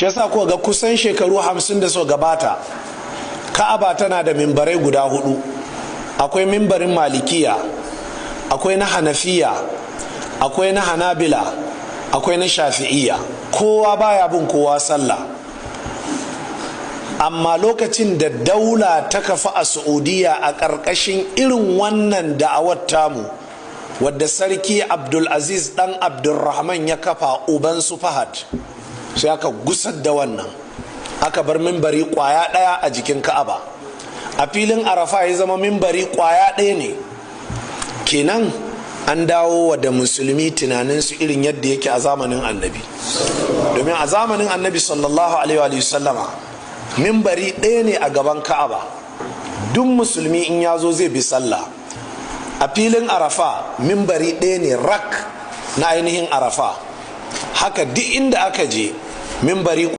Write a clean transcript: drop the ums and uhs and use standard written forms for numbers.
Shi yasa kuka ga kusan shekaru 50 da suka gabata, Ka'aba tana da mimbarai guda hudu. Akwai mimbarin Malikiya, akwai na Hanafiya, akwai na Hanabila, akwai na Shafi'iya. Kowa baya bin kowa sallah. Amma lokacin da daula ta kafa a Saudiya a ƙarƙashin irin wannan da'awar tamu, wadda Sarki Abdulaziz dan Abdulrahman ya kafa, uban su Fahad, sai aka gusar da wannan, aka bar mimbari kwaya ɗaya a jikin Ka'aba. A filin Arafa ya zama mimbari kwaya ɗaya ne. Kenan an dawo wa da Musulmi tunaninsu irin yadda yake a zamanin Annabi, domin a zamanin Annabi sallallahu alaihi wa sallama mimbari ɗaya ne a gaban Ka'aba. Duk Musulmi in ya zo zai bi sallah. A filin Arafa mimbari ɗaya ne rak na ainihin Arafa. Haka duk inda aka je mimbari.